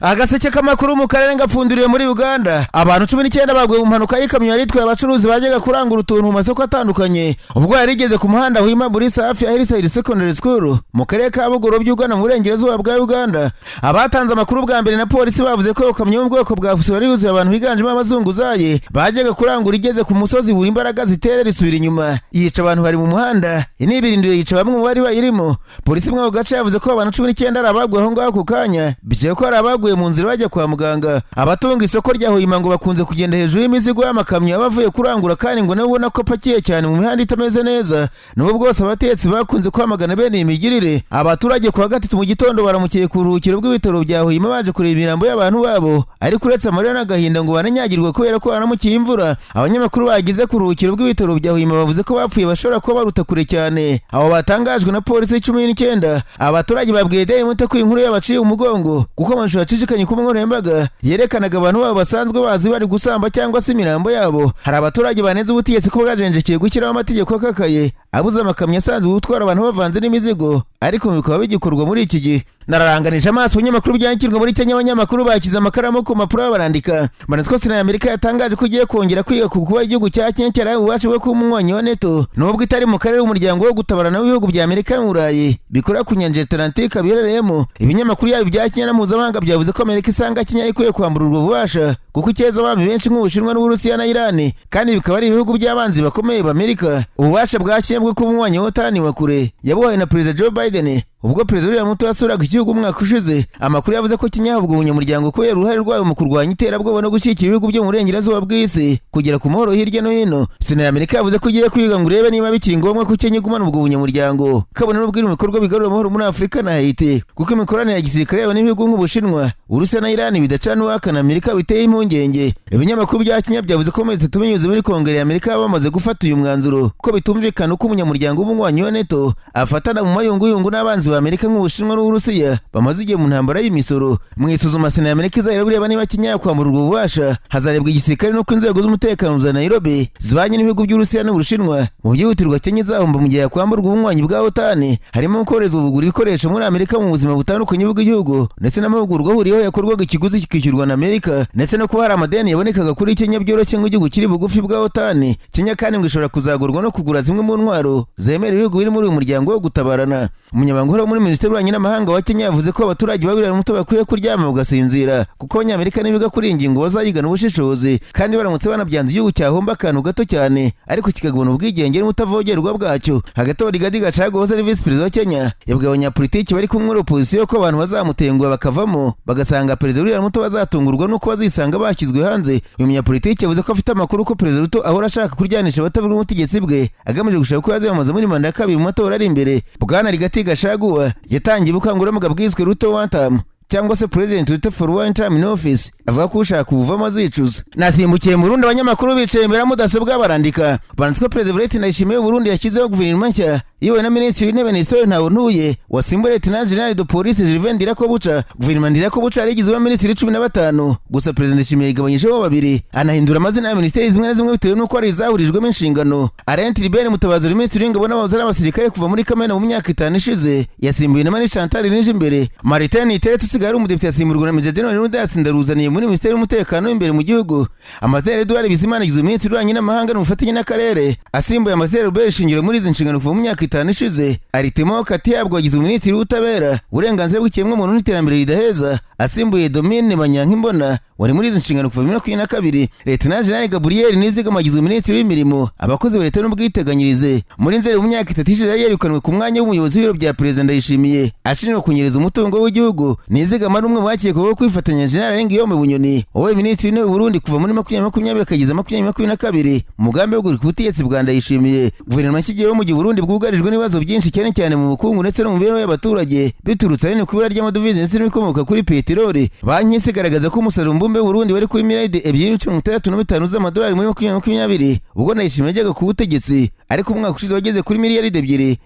Agaseke k'amakuru mu karere gapfunduriye muri Uganda. Abantu 19 baguye mu mpanuka y'ikamyo yari itwaye abacuruzi bajyaga kurangura utuntu mu masoko atandukanye, ubwo yari igeze ku muhanda Hoima Buliisa hafi ya Hillside Secondary School mu karere ka Bugolobi ugana mu burengerazuba bwa Uganda. Abatanze amakuru bwa mbere na polisi bavuze ko iyo kamyo yo mu bwoko bwa fuso yari yuzuye abantu biganjemo abazunguzayi bajyaga kurangura, igeze ku musozi buri imbaraga zitera risubira inyuma, yica abantu bari mu muhanda, inibirinduye yica bamwe mu bari bayirimo. Polisi muri ako gace yavuze ko abantu 19 ari abaguye aho ngaho ako kanya, bikekwa ko hari abaguye mu nzira bajya kwa muganga. Abatunga isoko rya Hoima ngo bakunze kugenda hejuru y'imizigo y'amakamyo aba avuye kurangura, kandi ngo nabo ubona ko apakiye cyane mu mihanda itameze neza, nubwo bwose abatetsi bakunze kwamagana bene iyi migirire. Abaturage ku wa gatatu mu gitondo baramukiye ku buruhukiro bw'ibitaro bya Hoima baje kureba imirambo y'abantu babo, ariko uretse amarira n'agahinda ngo bananyagirwa kubera ko baramukiye imvura. Abanyamakuru bagize ku ruhukiro bw'ibitaro bya Hoima bavuze ko bapfuye bashobora kuba baruta kure cyane abo batangajwe na polisi 19. Abaturage babwiye Daily Monitor ko iyi nkuru yabaciye umugongo, kuko amashusho yacicikanye ku mbuga nkoranyambaga yerekanaga abantu babo basanzwe bazi bari gusamba cyangwa se imirambo yabo. Hari abaturage banenze ubutegetsi ko bwajenjekeye gushyiraho amategeko akakaye abuza amakamyo asanzwe gutwara abantu bavanze n'imizigo, ariko bikaba bigikorwa muri iki gihe. Nararanganije amaso ibinyamakuru byandikirwa muri Kenya. Abanyamakuru bashyize amakaramu ku mpapuro barandika. Manitswe Sena ya Amerika yatangaje ko igiye kongera kwiga ku kuba igihugu cya Kenya cyarahawe ububasha bwo kuba umunywanyi wa NATO, nubwo itari mu karere umuryango wo gutabarana w'ibihugu bya Amerika n'Uburayi bikorera ku nyanja Atlantique biherereyemo. Ibinyamakuru yaba ibya Kenya na mpuzamahanga byavuze ko Amerika isanga Kenya ikwiye kwambura ubwo bubasha, kuko icyeza abami benshi nk'Ubushinwa n'Uburusiya na Irani, kandi bikaba ari ibihugu by'abanzi bakomeye b'Amerika. Ububasha bwa Kenya bwo kuba umunywanyi wa OTAN wa kure yabuhawe na Perezida Joe Biden ubwo Perezida William Ruto yasuraga igihugu umwaka ushize. Amakuru yavuze ko Kenya yahabwa ubunyamuryango kubera uruhare rwayo mu kurwanya iterabwoba no gushyigikira ibihugu byo mu burengerazuba bw'isi kugera ku mahoro hirya no hino. Sena ya Amerika yavuze ko igiye kwiga ngo urebe niba bikiri ngombwa ko Kenya igumana ubwo bunyamuryango, kabone n'ubwo iri mu bikorwa bigarura amahoro muri Afurika na Haiti, kuko imikoranire ya gisirikare yabo n'ibihugu nk'Ubushinwa, Uburusiya na Irani bidacana uwaka na Amerika biteye impungenge. Ibinyamakuru bya Kenya byavuze ko amezi 3 binyuze muri Kongere ya Amerika bamaze gufata uyu mwanzuro, ko bitumvikana uko umunyamuryango w'umunywanyi wa NATO afatana mu mayunguyungu n'abanzi ba Amerika nk'Ubushinwa n'Uburusiya bamaze igihe mu ntambara y'imisoro. Mu isuzuma Sena ya Amerika izahera bureba niba Kenya yakwambura ubwo bubasha, hazarebwa igisirikare n'uko inzego z'umutekano za Nairobi zibanye n'ibihugu by'Uburusiya n'Ubushinwa. Mu byihutirwa Kenya izahomba mu gihe yakwamburwa ubunywanyi bwa OTAN harimo kohereza kugura ibikoresho muri Amerika mu buzima butandukanye bw'igihugu, ndetse n'amahugurwa ahuriyeho yakorwaga ikiguzi kikishyurwa na Amerika, ndetse no kuba hari amadeni yabonekaga kuri Kenya byoroshye nk'igihugu kiri bugufi bwa OTAN. Kenya kandi ngo ishobora kuzagurwa no kugura zimwe mu ntwaro zemera ibihugu biri muri uyu muryango wo gutabarana. Umunyamabanga uhoraho muri Minisiteri y'Ububanyi n'Amahanga wa Kenya yavuze ko abaturage ba William Ruto bakwiye kuryama bagasinzira, kuko Abanyamerika nibiga kuri iyi ngingo bazayigana ubushishozi, kandi baramutse banabyanze igihugu cyahomba akantu gato cyane ariko kikagabana ubwigenge n'ubutavogerwa bwacyo. Hagati aho, Rigathi Gachagua wahoze ari visi perezida wa Kenya yabwiye abanyapolitiki bari kumwe muri opozisiyo ko abantu bazamutenguha bakavamo bagasanga Perezida William Ruto bazatungurwa n'uko bazisanga bashyizwe hanze. Uyu munyapolitiki yavuze ko afite amakuru ko Perezida Ruto ahora ashaka kuryanisha abatavuga ubutegetsi bwe, agamije gushaka ko yaziyamamaza muri manda ya kabiri mu matora ari imbere. Bwana Rigathi Gachagua yatangiye ubukangurambaga bwiswe Ruto Wantam, cyangwa se President Ruto for one term in office, avuga ko ushaka ubuvamo azicuza. Nasimbukiye mu Burundi. Abanyamakuru bicaye imbere ya mudasobwa barandika. Banditse ko Perezida Evariste Ndayishimiye w'Uburundi yashyizeho guverinoma nshya iyobowe na Minisitiri w'Intebe Nestor Ntahontuye wasimbuye Lieutenant General de Police Gervais Ndirakobuca. Guverinoma Ndirakobuca yari igizwe n'abaminisitiri 15, gusa Perezida Ndayishimiye yigabanyijeho babiri, anahindura amazina ya minisiteri zimwe na zimwe bitewe n'uko hari izahurijwemo inshingano. Alain Tribert Mutabazi uri Minisitiri w'Ingabo n'abahoze ari abasirikare kuva muri Kamena mu myaka 5 ishize, yasimbuwe na Marie Chantal Nijimbere. Martin Niteretse usigaye ari umudepite yasimburwa na Major General Leonidas Ndaruzaniye muri Minisiteri y'Umutekano w'imbere mu gihugu. Ambasaderi Edouard Bizimana agizwe Minisitiri w'Ububanyi n'Amahanga n'ubufatanye n'Akarere, asimbuye Ambasaderi Robert Shingiro muri izi nshingano kuva mu myaka 5 ishize. Aritemo Katiyabwo agizwe Minisitiri w'Ubutabera, Uburenganzira bw'Ikiremwamuntu n'Iterambere ridaheza, asimbuye Domine Banyankimbona wari muri izi nshingano kuva 2022. Lieutenant General Gabriel Nizigama agizwe Minisitiri w'Imirimo, Abakozi ba Leta n'Ubwiteganyirize. Muri Nzeri mu myaka 3 ishize yari yirukanwe ku mwanya w'umuyobozi w'ibiro bya Perezida Ndayishimiye, ashinjwa kunyereza umutungo w'igihugu. Nizigama ari umwe mu bakekwaho kwifatanya General Guillaume Bunyoni wabaye Minisitiri w'Intebe w'u Burundi kuva muri 2020 akageza 2022 mu mugambi wo guhirika ubutegetsi bwa Ndayishimiye. Guverinoma nshyigiyeho mu gihe Burundi bwugarijwe n'ibibazo byinshi, cyane cyane mu bukungu ndetse no mu mibereho y'abaturage, biturutse ahanini ku ibura ry'amadovize ndetse n'ibikomoka kuri peteroli. Banki y'Isi igaragaza ko umusaruro mbumbe w'Uburundi wari kuri miliyari 2.65 z'amadolari muri 2020 ubwo Ndayishimiye yajyaga ku butegetsi. Ariko umwaka ushize wageze kuri miliyaridi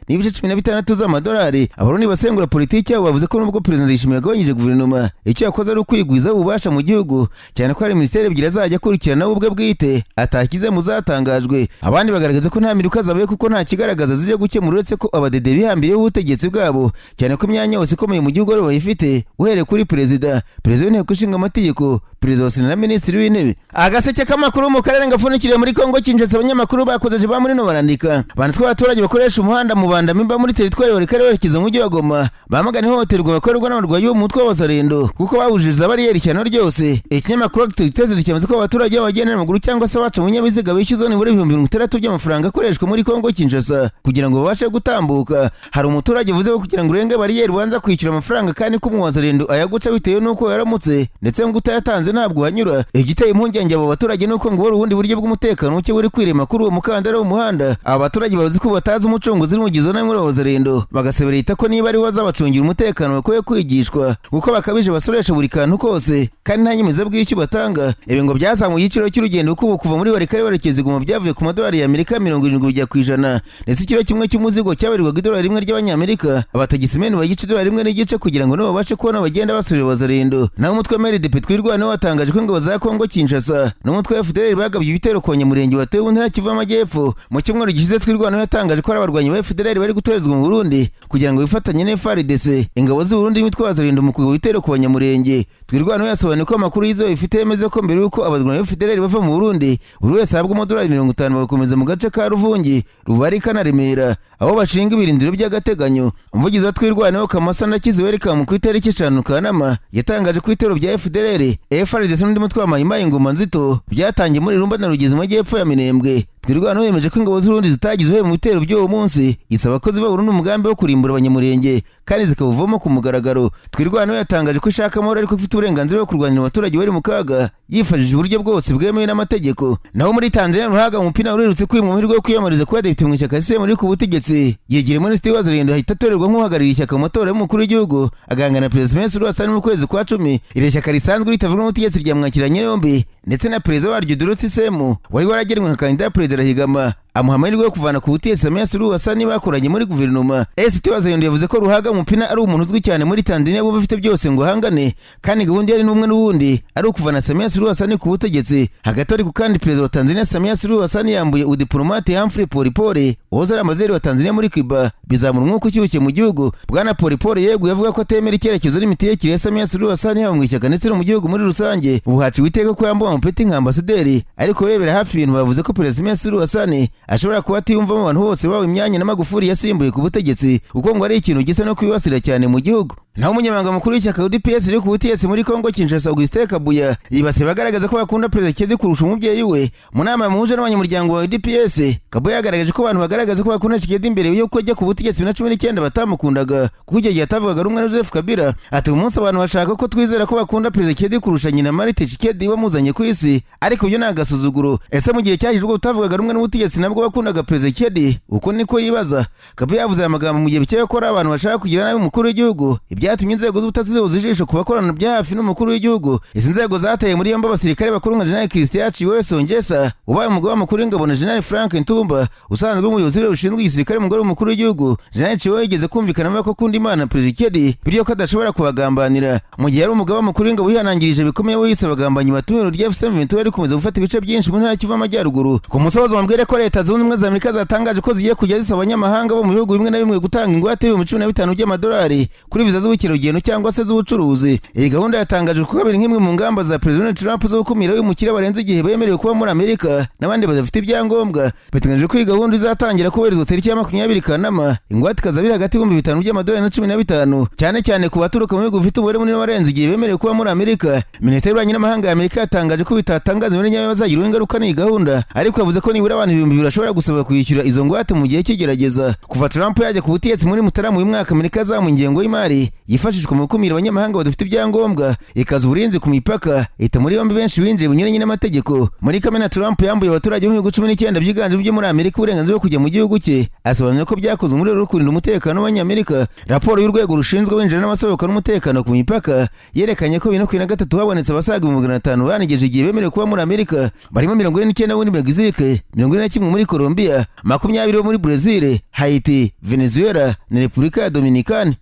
2.16 z'amadolari. Abarundi basengura politiki yabo bavuze ko nubwo Perezida Ndayishimiye yagabanyije guverinoma, icyo yakoze ari ukwigwizaho ububasha mu gihugu, cyane ko hari minisiteri ebyiri azajya akurikirana we ubwe bwite atakize mu zatangajwe. Abandi bagaragaza ko nta mpinduka zabaye, kuko nta kigaragaza zijya gukemura, uretse ko abadede bihambiriyeho ubutegetsi bwabo, cyane ko imyanya yose ikomeye mu gihugu aribo bayifite, uhereye kuri perezida, perezida w'inteko ishinga amategeko, perezida wa sena na minisitiri w'intebe. Agaseke k'amakuru mu karere gapfundikiriye muri Kongo Kinshasa. Abanyamakuru bakozeje ba muri no barandika banditswe abaturage bakoresha umuhanda Mubanda Mimba muri teritwari Walikale werekeza mu mujyi wa Goma bamagana ihohoterwa bakorerwa n'abarwayi bo mu mutwe w'Abazarendo, kuko bawujije bariyeri ishyano ryose. Ikinyamakuru Actualités cyemeza ko abaturage b'abagenda n'amaguru cyangwa se abaca mu binyabiziga bishyuza nibura 60,000 by'amafaranga akoreshwa muri Kongo Kinshasa kugira ngo babashe gutambuka. Hari umuturage uvuze ko kugira ngo urenge bariyeri ubanza kwishyura amafaranga, kandi ko umuwazarendo ayaguca bitewe n'uko yaramutse, ndetse ngo utayatanze ntabwo uhanyura. Igiteye impungenge abo baturage nuko ngo bari ubundi buryo bw'umutekano muke buri kwirema kuri uwo mukandara w'umuhanda. Aba baturage bavuze ko batazi umucunguzi n'umugizi wa muri abazarendo, bagasaba leta ko niba ari bazabacungira umutekano bakwiye kwigishwa, kuko bakabije basoresha buri kantu kose kandi nta nyemezabwishyu batanga. Ibi ngo byazamuye igiciro cy'urugendo, kuko ubu kuva muri Walikale werekeza Goma byavuye ku madolari y'Amerika 70 bijya ku 100, ndetse ikiro kimwe cy'umuzigo cyabarirwaga idolari 1 ry'abanyamerika, abatagisimeni bagica idolari 1.5 kugira ngo nabo babashe kubona bagenda basubira Bazarendo. Naho umutwe wa MRDP Twirwaneho watangaje ko ingabo za Kongo Kinshasa n'umutwe wa FDLR bagabye ibitero ku Banyamurenge batuye mu ntara Kivu y'Amajyepfo mu cyumweru gishize. Twirwaneho yatangaje ko ari abarwanyi ba FDLR bari gutorezwa mu Burundi kugira ngo bifatanye na FARDC, ingabo z'u Burundi n'imitwe y'Abazarendo mu kugaba ibitero ku Banyamurenge. Twirwaneho yasobanuye ko amakuru yizewe ifite yemeza ko mbere y'uko abarwanyi ba FDLR bava mu Burundi, buri wese ahabwa amadolari 50, bagakomeza mu gace ka Ruvungi, Rubarika na Remera aho bashinga ibirindiro by'agateganyo. Umuvugizi wa Twirwaneho, Kamasa Ndakizi Welcome, ku itariki 5 Kanama yatangaje ko ibitero bya FDLR, FARDC n'undi mutwe wa Mayimayi Ngoma Nzito byatangiye muri Rumba na Rugezi mu majyepfo ya Minembwe. Twirwaneho yemeje ko ingabo z'Urundi zitagize uruhare mu bitero by'uwo munsi, isaba ko ziva burundu umugambi wo kurimbura Abanyamurenge kandi zikawuvamo ku mugaragaro. Twirwaneho yatangaje ko ishaka amahoro, ariko ifite uburenganzira bwo kurwanira abaturage bari mu kaga yifashishije uburyo bwose bwemewe n'amategeko. Naho muri Tanzania, Ruhaga umupira uherutse kwimwa amahirwe yo kwiyamamariza kuba depite mu ishyaka CCM riri ku butegetsi, yegereye Minisitiri w'Abazarendo, ahita atorerwa nk'uhagarariye ishyaka mu matora y'umukuru w'igihugu, agahangana na Perezida Samia Suluhu Hassan mu kwezi kwa 10. Iri shyaka risanzwe ritavuga n'ubutegetsi ryamwakiranye yombi, ndetse na perezida waryo Dorothy Semu wari waragenwe nka kandida perezida arahigama, amuha amahirwe yo kuvana ku butegetsi Samia Suluhu Hassan bakoranye muri guverinoma. ACT Wazalendo yavuze ko Ruhaga Mupina ari umuntu uzwi cyane muri Tanzania, bumva afite byose ngo ahangane, kandi gahunda yari n'umwe n'uwundi ari ukuvana Samia Suluhu Hassan ku butegetsi. Hagati ariko kandi, perezida wa Tanzania Samia Suluhu Hassan yambuye udiplomate Humphrey Polepole wahoze ari ambasaderi wa Tanzania muri Cuba, bizamura umwuka ushyushye mu gihugu. Bwana Polepole yeguye avuga ko atemera icyerekezo n'imitegekere ya Samia Suluhu Hassan, haba mu ishyaka ndetse no mu gihugu muri rusange. Ubu haciwe iteka ko yambuwe amapeti nka ambasaderi, ariko urebera hafi ibintu bavuze ko Perezida Samia Suluhu Hassan ashobora kuba atiyumvamo abantu bose bawe imyanya na Magufuli yasimbuye ku butegetsi, kuko ngo ari ikintu gisa no kwibasira cyane mu gihugu. Naho umunyamabanga mukuru w'ishyaka UDPS riri ku butegetsi muri Kongo Kinshasa, Augustin Kabuya, yibasiye abagaragaza ko bakunda Perezida Tshisekedi kurusha umubyeyi we. Mu nama yamuhuje n'abanyamuryango wa UDPS, Kabuya yagaragaje ko abantu bagaragaza ko bakunda Tshisekedi mbere y'uko ajya ku butegetsi 2019 batamukundaga, kuko icyo gihe atavugaga rumwe na Joseph Kabila. Ati: "Uyu munsi abantu bashaka ko twizera ko bakunda Perezida Tshisekedi kurusha nyina Marthe Tshisekedi wamuzanye ku isi, ariko ibyo ni agasuzuguro. Ese mu gihe cyashize ubwo utavugaga rumwe n'ubutegetsi nabwo bakundaga Perezida Tshisekedi?" Uko niko yibaza. Kabuya yavuze aya magambo mu gihe bikekwa ko ari abantu bashaka kugira nabi umukuru w'igihugu, ibyatumye inzego z'ubutasi zihuza ijisho ku bakorana bya hafi n'umukuru w'igihugu. Izi nzego zateye muri yombi abasirikare bakuru nka General Christian Chiwewe Songesa ubaye umugaba mukuru w'ingabo na General Frank Ntumba usanzwe umuyobozi w'ibiro bushinzwe igisirikare mu mukuru w'igihugu. General Chiwewe yigeze kumvikana avuga ko akunda Imana Perezida Tshisekedi, bityo ko adashobora kubagambanira. Mu gihe yari umugaba mukuru w'ingabo, yihanangirije bikomeye we yise abagambanyi batumiwe rya AFC M23 rikomeza gufata ibice byinshi mu ntara Kivu y'Amajyaruguru. Ku musozo, bambwire ko Leta Zunze Ubumwe za Amerika zatangaje ko zigiye kujya zisaba abanyamahanga bo mu bihugu bimwe na bimwe gutanga ingwate 15,000 by'amadolari kuri viza z'ubukerarugendo cyangwa se z'ubucuruzi. Iyi gahunda yatangajwe ku kabiri nk'imwe mu ngamba za Perezida Donald Trump zo gukumira abimukira barenze igihe bemerewe kuba muri Amerika n'abandi badafite ibyangombwa. Biteganyijwe ko iyi gahunda izatangira kubahirizwa tariki ya 20 Kanama, ingwate ikazaba iri hagati y'5,000 by'amadolari na 15, cyane cyane ku baturuka mu bihugu bifite umubare munini warenze igihe bemerewe kuba muri Amerika. Minisiteri y'Ububanyi n'Amahanga ya Amerika yatangaje ko bitatangaza imibare nyayo bazagirwaho ingaruka n'iyi gahunda, ariko yavuze ko nibura abantu 2000 bashobora gusaba kwishyura izo ngwate mu gihe cy'igerageza. Kuva Trump yajya ku butegetsi muri Mutarama uyu mwaka, Amerika yazamuye ingengo y'imari yifashishwa mu gukumira abanyamahanga badafite ibyangombwa, ikaza uburinzi ku mipaka, ita muri yombi benshi binjiye bunyuranye n'amategeko. Muri Kamena, Trump yambuye abaturage b'ibihugu 19 byiganjemo ibyo muri Amerika uburenganzira bwo kujya mu gihugu cye, asobanura ko byakozwe mu rwego rwo kurinda umutekano w'Abanyamerika. Raporo y'urwego rushinzwe abinjira n'abasohoka n'umutekano ku mipaka yerekanye ko 2023 habonetse abasaga 500,000 barengeje igihe bemerewe kuba muri Amerika, barimo 49 muri Mexique, 41 muri Colombia, 20 bo muri Brazil, Haiti, Venezuela na Repubulika ya Dominicane.